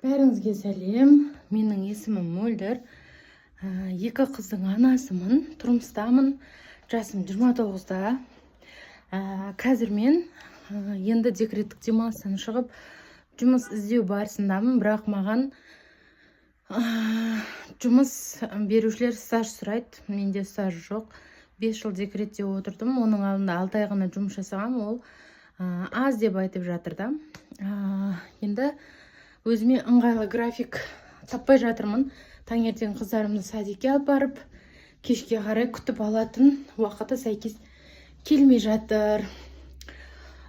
Бәріңізге сәлем! Менің есімім Мөлдір. Екі қыздың анасымын, тұрмыстамын, жасым 29-да. Қазір мен енді декреттік демалыстан шығып, жұмыс іздеу барысындамын, бірақ маған жұмыс берушілер стаж сұрайды. Менде стаж жоқ, 5 жыл декретте отырдым, оның алдында 6 ай ғана жұмыс жасағанмын, ол аз деп айтып жатыр да. Енді өзіме ыңғайлы график таппай жатырмын. Таңертең қыздарымды садикке алып барып, кешке қарай күтіп алатын уақыты сәйкес келмей жатыр.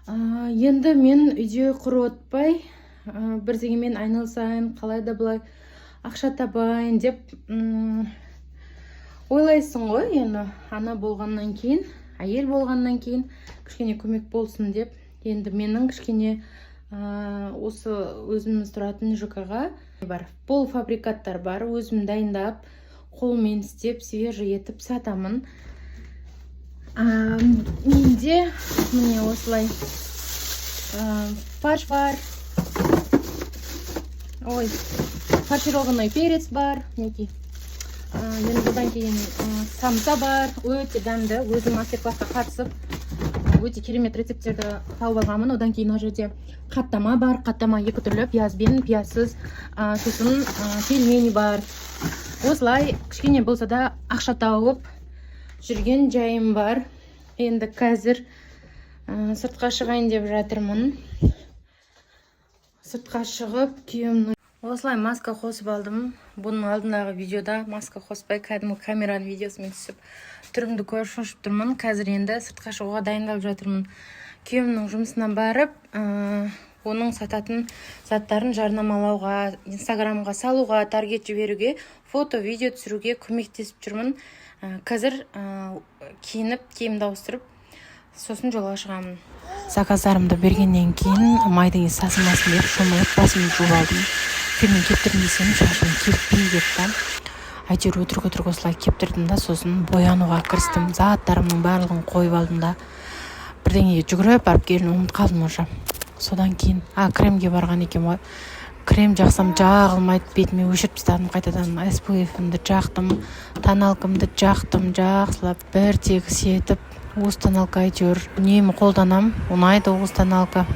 Енді мен үйде құр отпай, бірдеңемен айналысайын, қалай да былай ақша табайын деп ойлайсың ғой. Енді ана болғаннан кейін, әйел болғаннан кейін кішкене көмек болсын деп. Енді менің кішкене осы өзіміз тұратын ЖК-ға бар полуфабрикаттар бар, өзім дайындап, қолмен істеп, свежий етіп сатамын. Менде міне осылай фарш бар, ой, фаршированный перец бар, мінекей. Енді бұдан кейін самса бар, өте дәмді. Өзім мастер классқа қатысып, өте керемет рецепттерді тауып алғанмын. Одан кейін мына жерде қаттама бар, қаттама екі түрлі: пиязбен, пиязсыз. Сосын пельмени бар. Осылай кішкене болса да ақша тауып жүрген жайым бар. Енді қазір сыртқа шығайын деп жатырмын. Сыртқа шығып, күйеуімнің осылай маска қосып алдым. Бұның алдындағы видеода маска қоспай, кәдімгі камераның видеосымен түсіп, түрімді көріп шошып тұрмын. Қазір енді сыртқа шығуға дайындалып жатырмын. Күйеуімнің жұмысына барып, оның сататын заттарын жарнамалауға, Инстаграмға салуға, таргет жіберуге, фото, видео түсіруге көмектесіп жүрмін. Қазір киініп, киімді ауыстырып, сосын жолға шығамын. Заказдарымды бергеннен кейін майдың иісі сасымасын деп, шомылып, басымды жуып алдым. Фенмен кептірдім десем, шашым кеппей кетті. Әйтеуір өтірік өтірік осылай кептірдім да, сосын боянуға кірістім. Заттарымның барлығын қойып алдым да, бірдеңеге жүгіріп барып келуін ұмытып қалдым уже. Содан кейін кремге барған екенмін ғой. Крем жақсам, жағылмайды бетіме, өшіріп тастадым. Қайтадан SPF-імді жақтым, тоналкамды жақтым, жақсылап бір тегіс етіп. Осы тоналка әйтеуір үнемі қолданамын, ұнайды осы тоналка.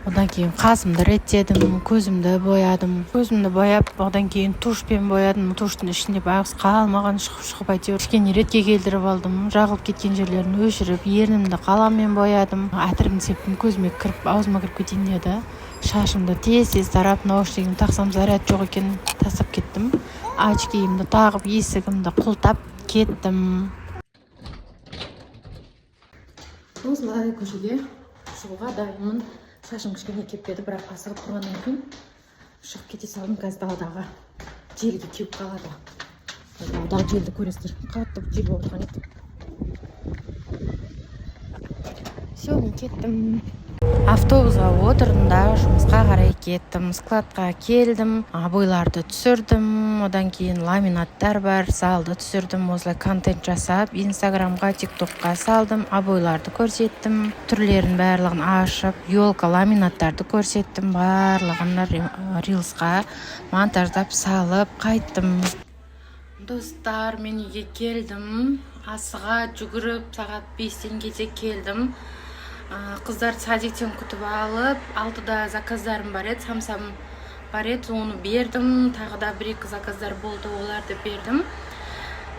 Одан кейін қасымды реттедім, көзімді боядым. Көзімді бояп, одан кейін тушьпен боядым. Тушьтың ішінде байғұс қалмаған, шығып шығып, әйтеуір кішкене ретке келтіріп алдым. Жағылып кеткен жерлерін өшіріп, ернімді қаламмен боядым. Әтірімді септім, көзіме кіріп, аузыма кіріп кетейін деді. Шашымды тез тез тарап, наушнигімді тақсам, заряд жоқ екен, тастап кеттім. Очкиімді тағып, есігімді құлыптап кеттім. Осылай көшеге шығуға дайынмын. Шашым кішкене кеппеді, бірақ асығып тұрғаннан кейін шығып кете салдым. Қазір даладағы желге кеуіп қалады. Даладағы желді көресіздер, қатты жел болып отырған еді. Все, мен кеттім. Автобусға отырдым да, жұмысқа қарай кеттім. Складқа келдім, обойларды түсірдім. Одан кейін ламинаттар бар, залды түсірдім. Осылай контент жасап, Инстаграмға, Тик Токқа салдым. Обойларды көрсеттім, түрлерін барлығын ашып, елка, ламинаттарды көрсеттім, барлығын рилсқа монтаждап салып қайттым. Достар, мен үйге келдім. Асыға жүгіріп, сағат 5-тен кете келдім. Қыздарды садиктен күтіп алып, 6-да заказдарым бар еді, самсам бар еді, оны бердім. Тағы да бір екі заказдар болды, оларды бердім.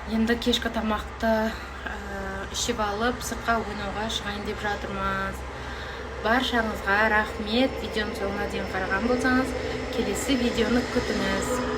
Енді кешкі тамақты ішіп алып, сыртқа ойнауға шығайын деп жатырмыз. Баршаңызға рахмет, видеоның соңына дейін қараған болсаңыз. Келесі видеоны күтіңіз.